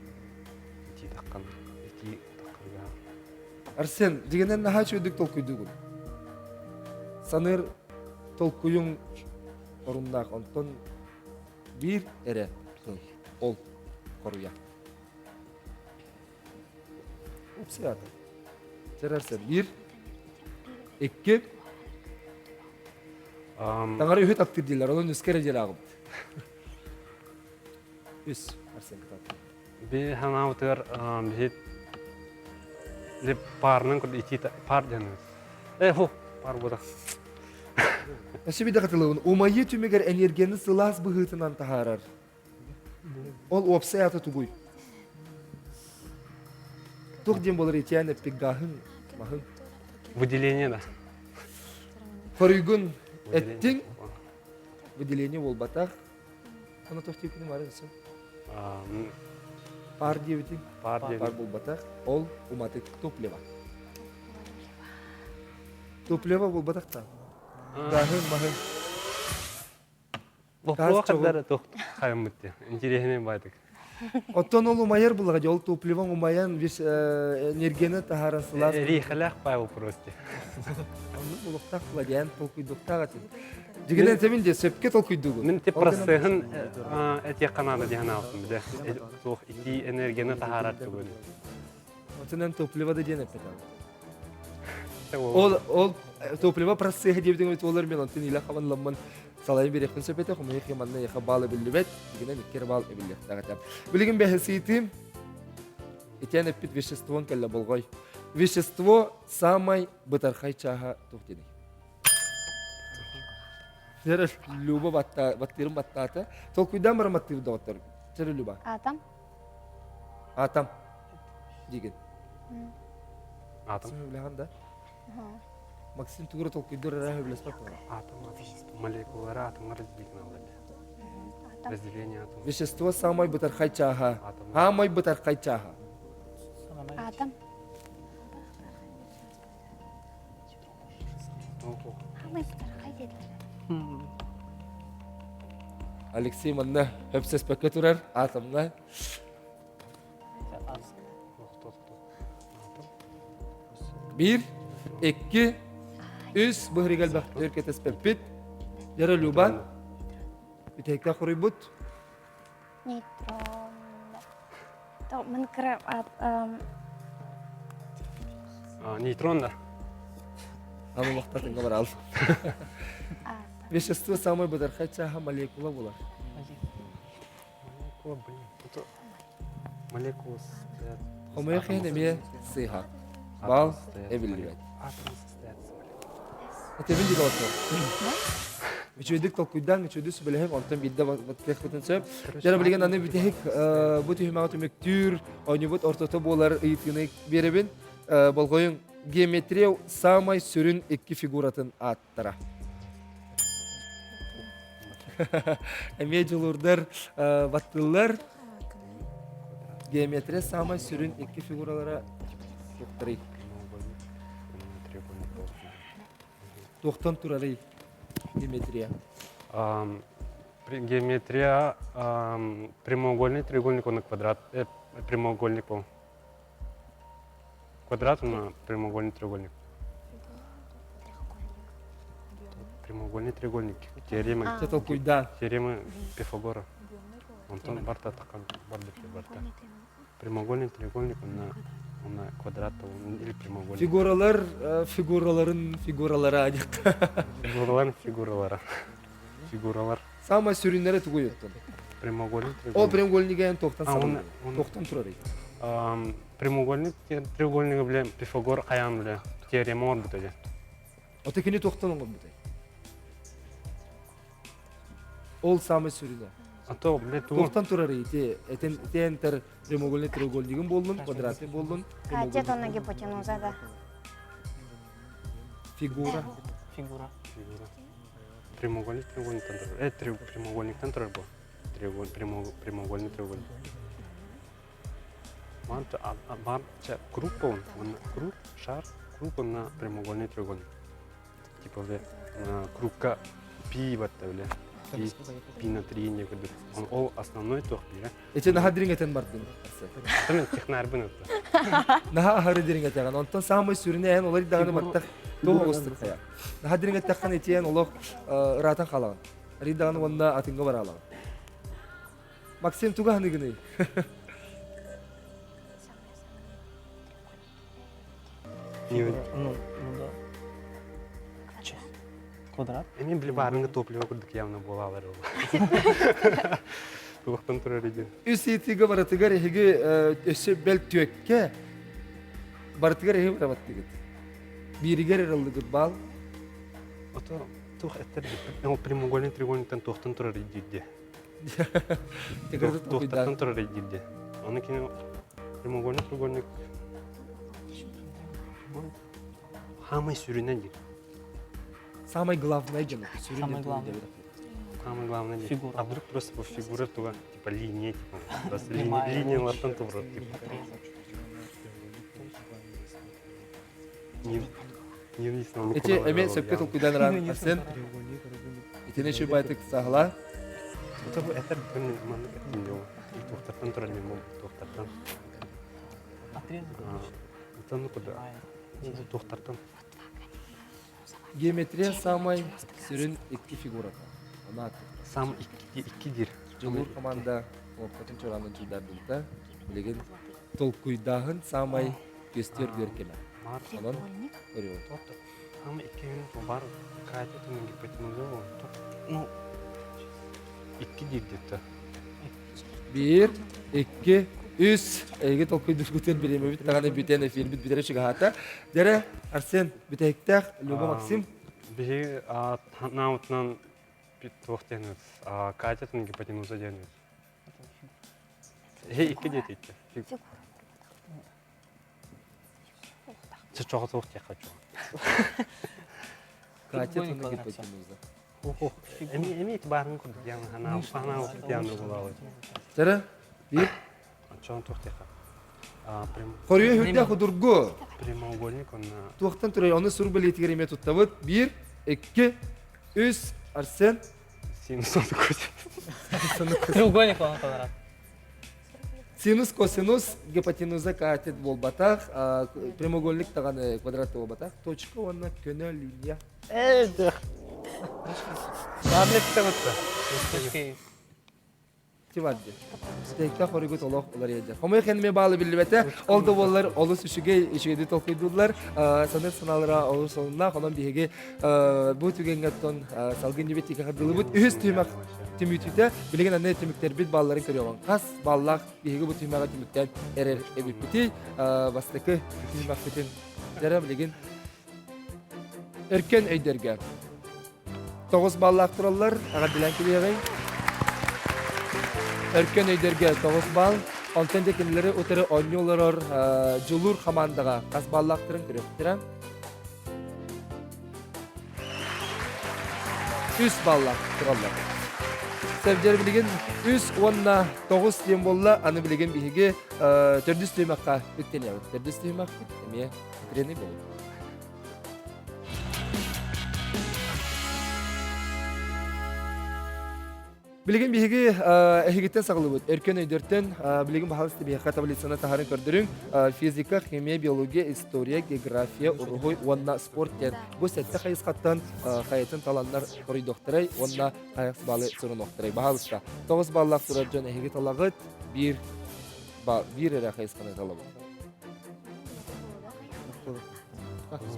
итии таххан, итии таххарга. Арсен, дьигинэн наһаа үчүгэйдик толкуйдуугун. Саныыр толкуйуҥ оруннаах, онтон биир эрэ тыл ол хоруйа. Упсаата. Чэрэрсен биир, икки, Таҥара үһү таптыыр дииллэр, онон үскэ эрэ диэн ааҕыбыт. Үс, Арсен кытаат. Би ханаабытыгар биһи лип паарынан курдук итии паар диэн э ху паар буода. Өссө биир хатылыбын. Умайыы түмүгэр энергияны сылаас быһыытынан таһаарар. Ол уопсай аата тугуй? Туох диэн буолар итиэн эппик гааһын, маһын? Выделение да. Хоруйгун эттиҥ, выделение буолбатах. Аны туох тиэкини бары өссө? Пар диэбитиҥ? Пар диэн. Пар булбатах. Ол уматык топливо. Топливо булбатах та. Гаһын, маһын. Лопуо хаддара туох хайаммыт диye. Интириэһинэй баайдык. Оттон ол умайар буллаҕа дии, ол топливоҥ умайан весь энергияны таһааран сылаас. Эриэхэлээх Павел просто. Оннук булуктаах була диэн толкуйдуктаах этим. Дигинен сэмин дии, сөпкө толкуйдугун. Мин те процеһын этиэххэ наада диэн аалсым билэ. Туох итии энергияны таһаарар тугун. Отунан топливо да диэн эппэтэ. Ол ол топливо процеһа диэбитиҥ олор мен онтон илэ хабан ламман салайын бириэхпин сөп этэ, хомуйа манна яха баал эбиллибэт, дигинен иккер баал эбиллиэхтээх этэ. Билигин бэһэсиитим итиэн эппит веществон кэллэ болҕой. Вещество самай бытархай чааһа туох диэний? Сэрэ Люба баттыырын баттаата. Толкуйдаан баран баттыыр доҕоттор. Сэрэ Люба. Атом. Атом. Дигин. Атом. Сөбүлэҕин да? Максим тугура толкуйдуур эрэ сөбүлэспэт буолар. Атом, атом. Молекулалары атомҥа разделить надо. Разделение атома. Вещество самай бытархай чааһа. Самай бытархай чааһа. Атом. Алексей манна хөпсөспөккө турар атомна. Биир, икки, үс быһырыга элбэх өр кэтэспэппит. Дьара Люба, бүтэһиккэ хоруйбут. Нейтрон. Мин кыра Нейтрон да. Аны вақтатынга барал. Вещество самой бытархай чааһа молекула буолар. Молекула, блин. Это молекула состоят. Хомойох иһин эмиэ сыыһа. Бал эбиллибэт. Атом состоят из молекул. Этэбин диэн олордо. Үчүгэйдик толкуйдаан, үчүгэйдик сүбэлэһиҥ, онтон биирдэ баттыахпытын сөп. Дьэ, билигин аны бүтэһик бу түһүмэҕи түмүктүүр оонньуубут ортото буолар ыйытыыны биэрэбин. Болҕойуҥ, геометрия саамай сүрүн икки фигуратын ааттара. Эмиэ дьулуурдар баттыыллар. Геометрия саамай сүрүн икки фигуралара туохтарый? Туохтан турарый геометрия? Геометрия прямоугольный треугольник, он квадрат, э, прямоугольник был. Квадрат, он прямоугольный треугольник. Прямоугольный треугольник. Теорема. Це толкуйда. Теорема Пифагора. Онтон барта такан барда барта. Прямоугольный треугольник он на он на квадрат или прямоугольник. Фигуралар фигураларын фигуралара Фигураларын фигуралара. Фигуралар. Самай сүрүннэрэ тугуй оттон? Прямоугольный треугольник. Ол прямоугольнига тоқтан тоқтан турар. Прямоугольник треугольнигы биле Пифагор хайаан биле теорема оҥорбута дьэ. Ото кини туохтан оҥорбутай? Ол самый сүрүнэ. А то, блядь, Туохтан турар ити этен этентер прямоугольный треугольнигын буоллун, квадратный буоллун. Катет онно гипотенуза да. Фигура. Фигура. Фигура. Прямоугольник треугольниктан турар. Э, прямоугольниктан турар бу. Прямоугольный треугольник. Ман круг он, круг, шар, круг он на прямоугольный треугольник. Типа, бля, кругка пи батта, бля. Пи, пи на три не курдук. Он ол основной туох бира. Эти наха дириҥэтэн бардын. Мен технарбын это. Наха ахары дириҥэтеген. Онтон самый сүрүнэ эн олар даҕаны баттах туох оҕустук хайа. Наха дириҥэттэххин итиэн олох ыраатан хаалаҕын. Арый даҕаны уонна атыҥҥа бараалаҕын. Максим туга ханыгыный? Ну, ну да. Квадрат. Эми били баарыҥы топливо курдук явно буолаалар ол. Туохтан турар иди. Үс ыйытыыга барытыгар эһиги өссө бэл түөккэ барытыгар эһиги барабаттыгыт. Бииригэр эрэллигит баал. Ото туох эттер ол прямоугольный треугольниктан туохтан турар диирде. Туохтан турар диирде. Оны кини прямоугольный треугольник Самый сүрүнэ диир. Самый главный дьон. Самый главный. Самое главное, Фигура. А вдруг просто по фигура туга, типа линия, типа, просто линия, линиялартан турар, типа. Не, не вниз, Эти эме сөпкө толкуйдан ран Арсен. Итини шубайтык сахла. Это это блин, маннык эттим Туохтартан турар мен бол туохтартан. Это ну куда? Туохтартан. Геометрия самай сүрүн икки фигурата. Она Сам икки дир. Дьулуур команда кнопкатын чоранын чуйдардыбыта. Билигин толкуйдааһын самай көстөр кэмэ. Онон көрүө. Сам икки күн бар Катя түнүн гипотенуза Ну, икки дир где-то. Биир, икки, үс. Эйги толкуйдургутун биремебит даҕаны бүтэн эфирбит бүтэрэ чугаһаата. Дэрэ, Арсен, бүтэһиктээх Люба Максим. Биһиги наутунан туох диэн Катя түнүн гипотенуза диэн. Хей икки диэтикки. Чочоҕо туох диэххэ чоҕо. Катя түнүн гипотенуза. Эми эми баарын курдук диэн ханаа ханаа диэн буолаабыт. Дэрэ, биир. Чоҕон туох диэххэ. Хоруйа үрдээх удургу. Прямоугольник он Туохтан турай, оны сур бэлиэтигэр эмиэ туттабыт. Биир, икки, үс, Арсен. Синус косинус. Треугольник он квадрат. Синус, косинус, гипотенуза катет буолбатах, прямоугольник даҕаны квадрат буолбатах, точка уонна көнө линия. Тивадди. Стейкка хоругут олох уларыйдыр. Хомой кэннime баалы биллибэтэ. Ол да буоллар олус үчүгэй үчүгэйди толкуйдууллар. Саныр санаалара олус олунна. Онон биһиги бу түгэҥҥэ оттон салгын ньүбит тике хардылыбыт. Үһүс түһүмэх түмүтүтэ билигин аны түмүктэрбит баалларын көрүөҕүҥ. Хас бааллаах биһиги бу түһүмэҕи түмүктээн эрэр эбиппитий. Бастакы түһүмэхпитин дьэрэ билигин өркөн өйдөргө 9 баллаах тураллар. Эҕэрдэлээн кэлиэҕиҥ. Өркөн өйдөргө 9 балл. Онтон да кинилэри утары оонньуу олорор Дьулуур хамаандаҕа хас баллаахтарын көрүөхтэрэ. Үс баллаах тураллар. Сэбдьэр билигин үс уонна тоҕус диэн буолла. Аны билигин биһиги төрдүс түһүмэххэ үктэниэбит. Төрдүс түһүмэхпит эмиэ трени буолуо. Билигин биһиги эһигиттэн саҕалыыбыт. Өркөн өйдөртөн билигин баһалыста биһиэхэ таблицаны таһарын көрдөрүҥ. Физика, химия, биология, история, география, уруһуй уонна спорт диэн бу сэттэ хайысхаттан хайатын таланнар хоруйдуохтарай уонна хайах баалы сурунуохтарай. Баһалыста 9 баллаах турар дьон эһиги талагыт биир биир эрэ хайысханы талабыт.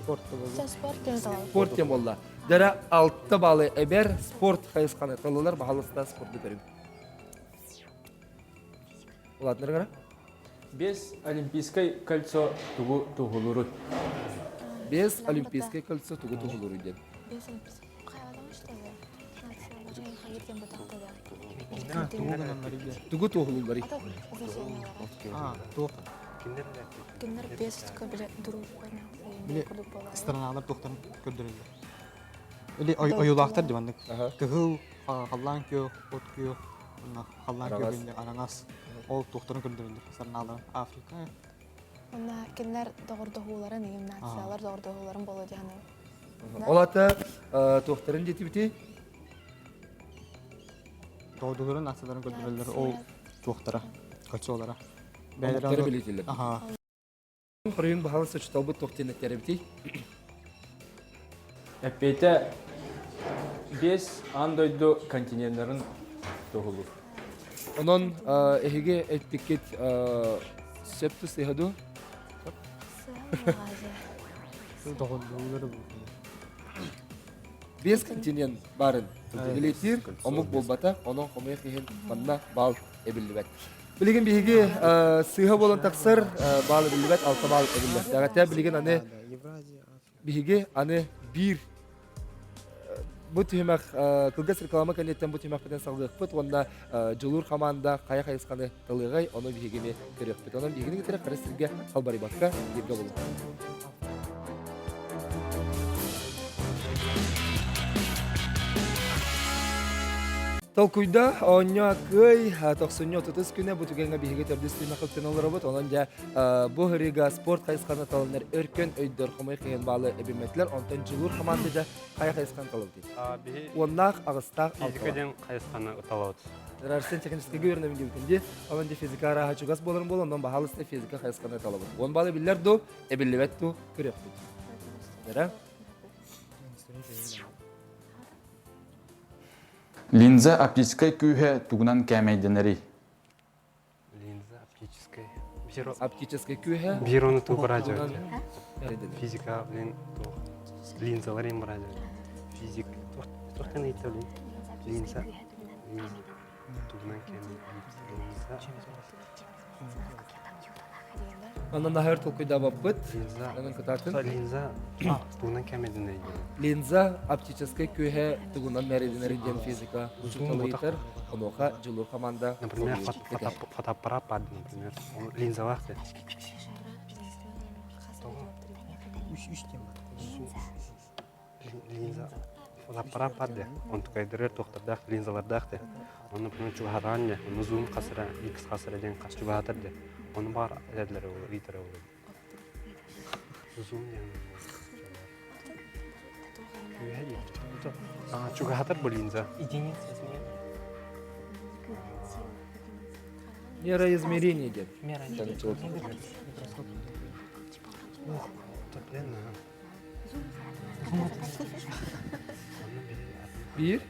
Спорт Спорт диэн талабыт. Спорт диэн буолла. Дара алта балы эбэр спорт хайысханы талылар баһалыста спорду көрүҥ. Улаатынар гара? Без Олимпийскай кольцо тугу туһулуруй? Без Олимпийскай кольцо тугу туһулуруй диэн. Без Олимпийскай. Тугу туһулуулларый? Туох. Кинилэр без биле Били страналар туохтарын көрдөрөллөр. Или ойуулаахтар дии маннык. Кыһыл, халлаан күөх, от күөх, халлаан күөх араҥас. Ол туохтарын көрдөрөллөр страналар. Африка. Онна кинилэр доҕордоһууларын, нациялар доҕордоһууларын боло диһаны. Ол ата туохтарын диэтибити? Доҕордоһууларын нацияларын көрдөрөллөр. Ол туохтара, кольцолара. Омуктары билетилер. Хоруйун баһалыс учуталбыт туох диэн этэрибитий? Эппиэтэ бес аан дойду континеннарын туһулуур. Онон эһиги эппиккит сөп сыһа дуу? Бес континент барын билетир, омук буолбата, онон хомойуох иһин манна баал эбиллибэт. Билигин биһиги сыыһа буолан тахсар баал эбиллибэт, алта баал эбиллиэхтээх. Билигин аны биһиги аны биир бу түһүмэх кылгас реклама кэнниттэн бу түһүмэхпитин салгыахпыт уонна дьулуур хамаанда хайа хайысханы талыаҕай ону биһигини көрүөхпүт. Онон биһигини кытары хара сиргэ халбарыйбакка бииргэ булуҥ. Толкуйда оонньоо кыай тохсунньу отутус күнэ бу түгэҥҥэ биһиги төрдүс түһүмэх ыктан олоробут. Онон дьэ бу ырыыга спорт хайысханы талынар өркөн өйдөр хомой кыһын баалы эбиммэтилэр. Онтон дьулуур хамаанда дьэ хайа хайысханы талабыт? Биһи Уоннаах, аҕыстаах, физика диэн хайысханы талабыт. Арсен техническийгэ үөрэнэбин диэбитин дии. Онон дьэ физика арааһа чугас буоларын буолан, онон баһаалыста физика хайысханы талабыт. Уон баалы биллэр дуу, эбиллибэт дуу көрүөхпүт. Дара? Линза оптическай күүһэ тугунан кээмэйдэнэрий? Линза оптическай. Оптическай күүһэ Биир ону тугу радио. Физика, блин, туох. Линзалар им радио. Физик. Туохтан ыйта, блин? Линза. Линза. Тугунан кээмэй. Линза. Онон наһаар толкуйдаабаппыт. Линза. Онон кытаатын. Линза тугунан кэмэдинэй Линза оптическай күүһэ тугунан мэрилинэр диэн физика учуутала ыйытар. Онуоха дьулуур команда Например, фотоаппарат баар, например. Линзалаах де. Үс диэн бар. Линза фотоаппарат баар де. Онтукайдырыр туохтардаах линзалардаах де. Онно например чугаһатаан де. Ону зум хасыра, X хасыра диэн хас чугаһатар де. Ону баар этэллэр ол ыйтар ол. Зум диэн. Күүһэ дии. А, чугаһатар бу линза. Единица измерения. Мера измерения диэн. Мера Ух, блин, Биир,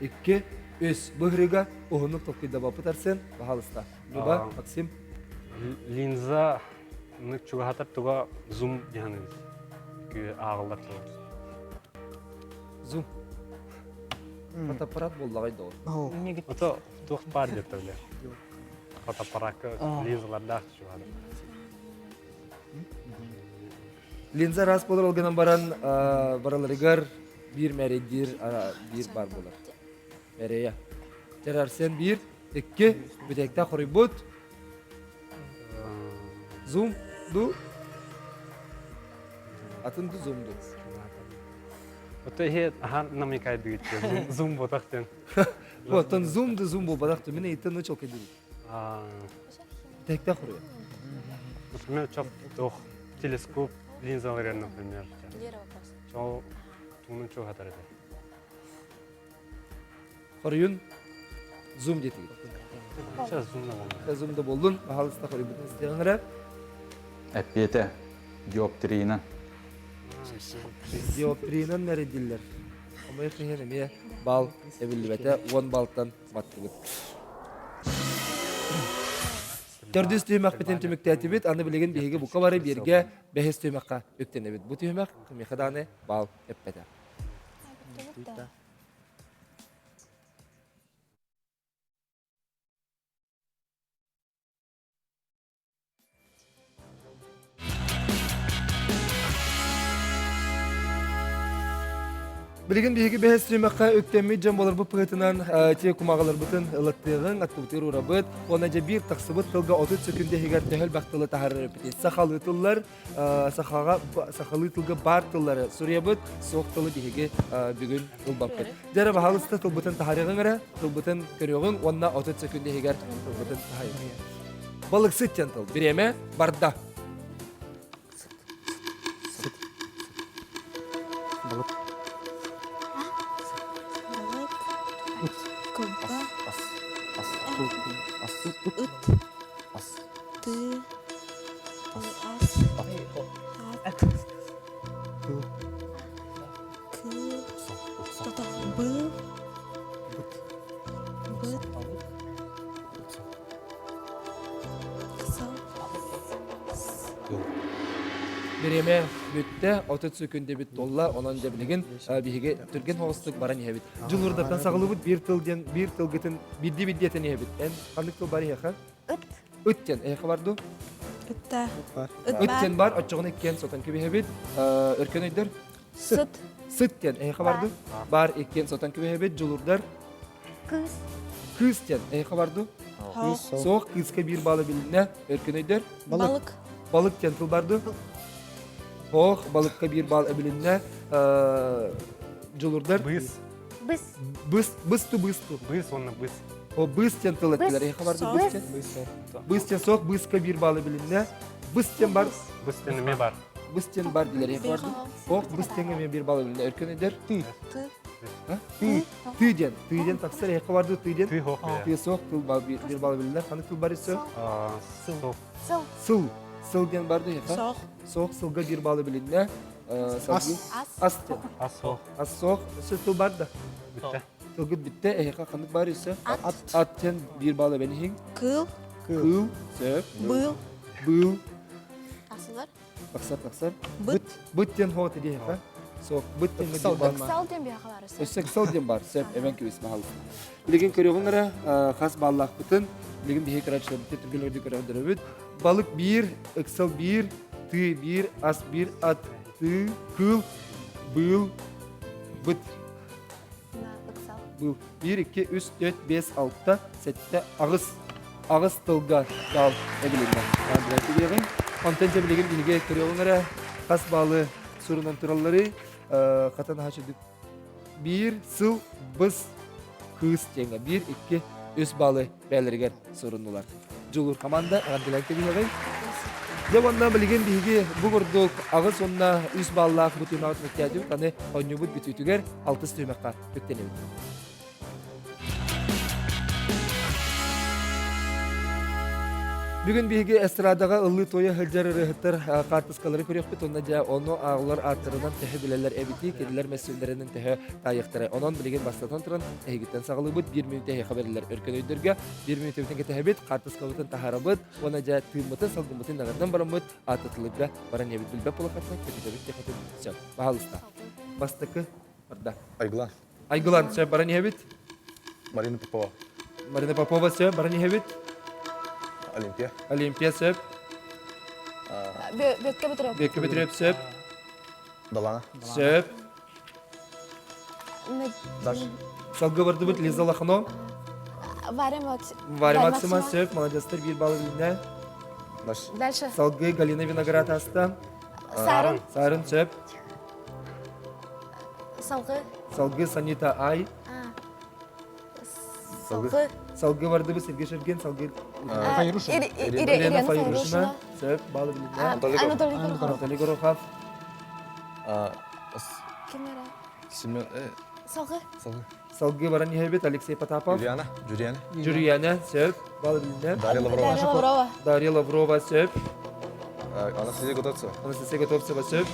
икки, үс. Быһырыга уһуннук толкуйдабаппыт Арсен. Пожалуйста. Люба, Максим. Линза чугаһатар туга зум диһаныгыз. Күү ааҕыллар туга. Зум. Фотоаппарат буоллаҕай доҕор. Ото туох баар диэттэ билэ. Фотоаппаракка линзалардаах чугаһатар. Линза раз буолар ол гынан баран бараларыгар биир мэрийдиир биир баар буолар. Мэрэйэ. Дьэр Арсен биир, икки, бүтэйиктээх хоруйбут. Зум ду? Атын ду зум ду? Ото иһи ахан намекайдыгыт зум ботах ден. Оттон зум ду зум буолбатах ту мин ыйыттан ночь окей Тэкте хуруя. Например, чоп туох телескоп линзалары, например. Чол туунун чугатар этэ. Хоруйун зум диэтигит. Сейчас зум да болду. Зум да болдун. Пожалуйста, хоруйбутун истиэҕиҥ эрэ. Эппиэтэ диоптрина. Диоптринан мэридиллэр. Омой кыһын эмиэ бал эбиллибэтэ 10 балтан баттыбыт. Төрдүс түһүмэхпитин түмүктээтибит. Аны билигин биһиги бука бары бииргэ бэһис түһүмэххэ үктэнэбит. Бу түһүмэх кимиэхэ даҕаны баал эппэтэ. Билигин биһиги бэһис түмэххэ үктэммит дьон буоларбыт быһыытынан те кумаҕаларбытын ылаттыаҕыҥ, аттыбытыгар уурабыт. Уонна дьэ биир тахсыбыт тылга 30 сөкүндэ иһигэр төһө элбэх тылы таһаарар эбитий. Сахалыы тыллар, сахаҕа сахалыы тылга баар тыллары суруйабыт, суох тылы биһиги бүгүн ылбаппыт. Дьэ эрэ баһаалыста тылбытын таһаарыаҕыҥ эрэ, тылбытын көрүөҕүҥ уонна 30 сөкүндэ иһигэр тылбытын таһаарыаҕыҥ. Балыксыт диэн тыл. Бириэмэ барда. Балык. Балык. Кылба. Ас. Ас. Ас. Ыт. Ас. Ты. Ас. Ат. Кы. Бы. Быт. Бириэмэ бүттэ, 30 сөкүндэбит туолла, онон дьэ билигин биһиги түргэн соҕустук баран иһэбит. Дьулуурдартан саҕалыыбыт биир тыл диэн биир тылгытын биирдии биирдии этэн иһэбит. Эн ханнык тыл бар эһиэхэ? Ыт. Ыт диэн эһиэхэ бар дуу? Ытта. Ыт диэн бар, оччоҕуна иккиэн сотон кэбиһэбит. Өркөн өйдөр? Сыт. Сыт диэн эһиэхэ бар дуу? Бар иккиэн сотон кэбиһэбит. Дьулуурдар? Кыыс. Кыыс диэн эһиэхэ бар дуу? Суох, кыыска биир баалы билиннэ. Өркөн өйдөр? Балык. Балык диэн тыл бар дуу? Ох, балыкка биир баал эбилиннэ. Дьулурдар? Быыс. Быс. Быс, бысту, бысту. Быс уонна быс. О, быс диэн тыл эттилэр. Эһиэхэ барды быс диэн. Быс диэн суох, быска биир баалы билиннэ. Быс диэн бар. Быс диэн эмиэ бар. Быс диэн бар дилер. Эһиэхэ барды. Ох, быс диэн эмиэ биир баалы билиннэ. Өркөн эдэр. Ты. Ты. Ты диэн. Ты диэн тахсар. Эһиэхэ барды ты диэн. Ты хоох. Ты суох тыл биир баалы билиннэ. Ханнык тыл бар өссө? Сыл. Сыл. Сыл. Сыл диэн барды эһиэхэ. Соох. Соох сылга биир баалы билиннэ. Ас. Ас диэн. Ас суох. Ас суох. Өссө тыл бар да. Бүттэ. Тылгыт бүттэ, эһиэхэ ханнык баар өссө? Ат. Ат диэн биир баал эбэн иһиҥ. Кыыл. Кыыл. Сөп. Быыл. Быыл. Тахсылар. Тахсар, тахсар. Быт. Быт диэн хоот диэхэ. Суох, быт диэн биир баал Ыксал диэн биһиэхэ баар өссө. Өссө ыксал диэн бар. Сөп, эбэн кэбис баһалыста. Билигин көрүөҕүҥ эрэ, хас бааллаахпытын, билигин биһиги көрөөччүлэрбит түргэн үрдүк көрөҕүдөрөбүт. Балык биир, ыксал биир, тыы биир, ас биир, ат, тыы, кыыл, быыл, быт. Быыл. 1, 2, 3, 4, 5, 6, 7, 8. Аҕыс тылга баал эбилиннэ. Билиэҕиҥ. Онтон дьэ билигин биһиги көрүөҕүҥ эрэ хас баалы сурунан туралларый хатан хаачыдык биир сыл быс кыыс диэҥҥэ биир, икки, үс баалы бэйэлэригэр суруннулар. Дьулуур команда эҕэрдэлээн кэбиһэҕин. Дьэ уонна билигин биһиги бу курдук аҕыс уонна үс бааллаах бу түһүмэҕи түмүктээтибит. Аны оонньуубут бүтүүтүгэр алтыс түһүмэххэ үктэнэбит. Бүгүн биһиги эстрадаҕа ыллыы-туойа сылдьар ырыаһыттар хаартыскалары көрүөхпүт уонна дьэ ону ааҕылар ааттарынан төһө билэллэр эбитий, кинилэр мөссүөннэринэн төһө таайыахтара. Онон билигин бастатан туран эһигиттэн саҕалыыбыт. Биир мүнүүтэ эһиэхэ бэриллэр өркөн өйдөргө. Биир мүнүүтэбитин кэтэһэбит, хаартыскабытын таһаарабыт уонна дьэ тыыммытын, салгыммытын наҕардан бараммыт ааттатылыгга баран иһэбит. Билбэт буолахатына көтүтэбит диэххитин сөп. Баһаалыста. Бастакы барда. Айгылан. Айгылан сөп баран иһэбит. Марина Попова. Марина Попова сөп баран иһэбит. Олимпия. Олимпия сөп. Бүөккэ Бөтүрөп. Бүөккэ Бөтүрөп сөп. Далана. Сөп. Дальше. Салгы бардыбыт Лиза Лохно. Варя Макс. Варя Максима сөп, молодецтар биир балл билиннэ. Дальше. Дальше. Салгы Галина Виноград аста. Сарын. Сарын сөп. Салгы. Салгы Санита Ай. Салгы. Салгы бардыбы Сергей Шергин, Салгы Файрушина. Елена Файрушина. Сөп, балл билиннэ. Анатолий Горохов. Анатолий Горохов. Ким эрэ? Семен... Салгы. Салгы. Салгы баран иһэбит Алексей Потапов. Юлиана. Жюриана. Жюриана, сөп. Балл билиннэ. Дарья Лаврова. Дарья Лаврова. Дарья Лаврова, сөп. Анастасия Готовцева. Анастасия Готовцева, сөп.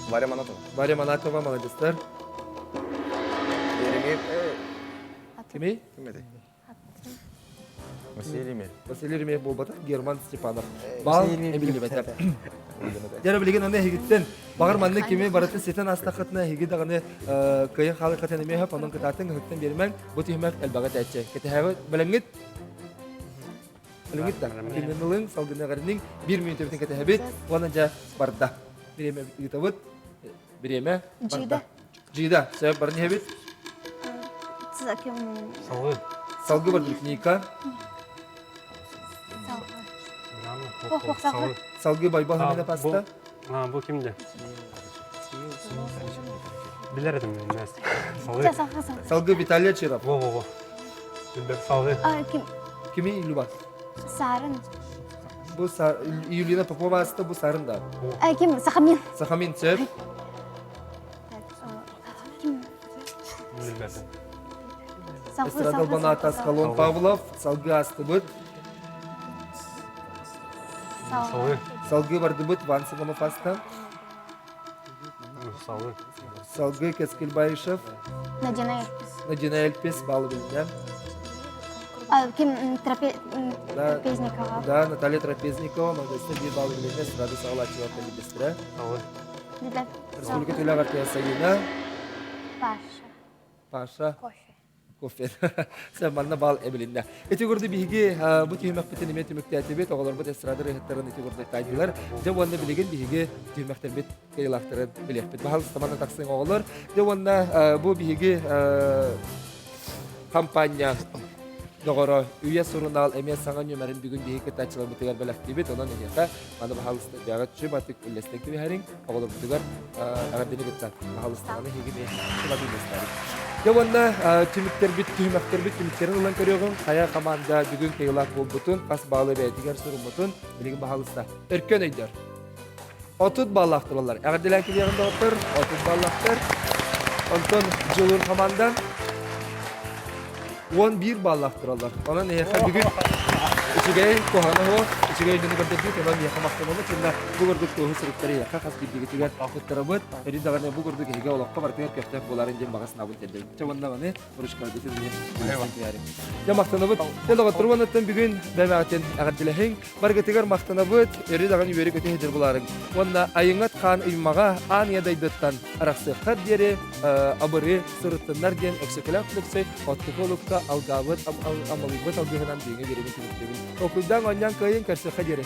Варя Манатова. Варя Манатова, молодецтар. Еремеев. Кимий? Ким этэй? Василий Еремеев. Василий Еремеев буолбатах, Герман Степанов. Бал эбиллибэтэ. Дьэ, билигин аны эһигиттэн баҕар манна кими барытын ситэн астаххытына эһиги даҕаны кыайан хаалыаххытын эмиэ сөп, онон кытаатыҥ ыһыктан биэримэҥ, бу түһүмэх элбэҕи этээччи. Кэтэһээҕи бэлэмҥит? Бэлэмҥит да? Кинин ылыҥ, салгыныҕарының биир мүнүүтэбитин кэтэһэбит, уонна дьэ барда. Бириэмэ ыытабыт. Бириэмэ барда. Джида, сөп баран иһэбит. Салгы. Салгы бар Ника. Салгы. Салгы Байбал Хамина паста. А, бу кимде? Билер этим мен, Салгы. Салгы Виталий Чиров. Во, во, во. Салгы. Кими Люба? Сарын. Бу Юлина Попова аста бу Сарын да. Ким? Сахамин. Сахамин сөп. Эстрада Албаната Аскалон Павлов, Салгы астыбыт. Салгы. Салгы бардыбыт Ван Симонов аста. Салгы. Салгы Кескил Баишев. Надина Эльпис. Надина Эльпис, баллы билинне. Ким Трапезникова. Да, Наталья Трапезникова, молодец, бир баллы билинне, сразу саҕалааччылар кэлбистэрэ. Салгы. Республика Түлэҕэр Сайына. Паша. Паша. Кофе. Кофе. Сэ манна баал эбилиннэ. Ити курдук биһиги бу түһүмэхпитин эмиэ түмүктээтибит. Оҕолорбут эстрада ырыаһыттарын ити курдук таайдылар. Дьэ уонна билигин биһиги түһүмэхтэрбит кыайыылаахтарын билиэхпит. Баһаалыста манна тахсыҥ оҕолор. Дьэ уонна бу биһиги хампаанньа. доҕоро Үйэ сурунаал эмиэ саҥа нүөмэрин бүгүн биһиги кыттааччыларбытыгар бэлэхтиибит. Онон эһиэхэ маны баһаалыста бэҕэ чыматык үллэстэн кэбиһэриҥ. Оҕолорбутугар эҕэрдэни кытта баһаалыстаҕына эһиги эмиэ чыматык үллэстээриҥ. Дьэ уонна түмүктэрбит, түһүмэхтэрбит түмүктэрин ылан көрүөҕүҥ. Хайа хамаанда бүгүн кыайыылаах буолбутун, хас баалы бэйэтигэр суруммутун билигин баһаалыста өркөн өйдөр. 30 баллаах тураллар. Эҕэрдэлээн кэлиэҕин доҕоттор, 30 баллаахтар. Онтон Дьулуур хамаанда 11 баллаах тураллар. Онон эһиэхэ бүгүн үчүгэй куһаҕана суох, үчүгэй дьону көрдөрдүк, онон эһиэхэ махтанабыт уонна бу курдук туоһу суруктары эһиэхэ хас биирдиигитигэр туттарабыт. Өрүү даҕаны бу курдук эһиги олоххо барытыгар көхтөөх буоларын диэн баҕа санаабын тиэрдэбин. Чэ уонна маны ручкаларгытын эмиэ Дьэ махтанабыт. Дьэ доҕоттор уоннаттан бүгүн бэмэҕитин эҕэрдэлэһиҥ. Баргытыгар махтанабыт, өрүү даҕаны үөрэ-көтө сылдьар булаарыҥ. Уонна айыҥат хаан ыймаҕа аан ийэ дойдуттан арахсыаххар диэри абырыы сырыттыннар диэн Өксөкүлээх Өлөксөй оттуку олукка алгаабыт амалыйбыт алгыһынан бүгүҥҥү биэриибин түмүктүүбүн. Толкуйдаан оонньоон кыайын көрсүөххэ диэри.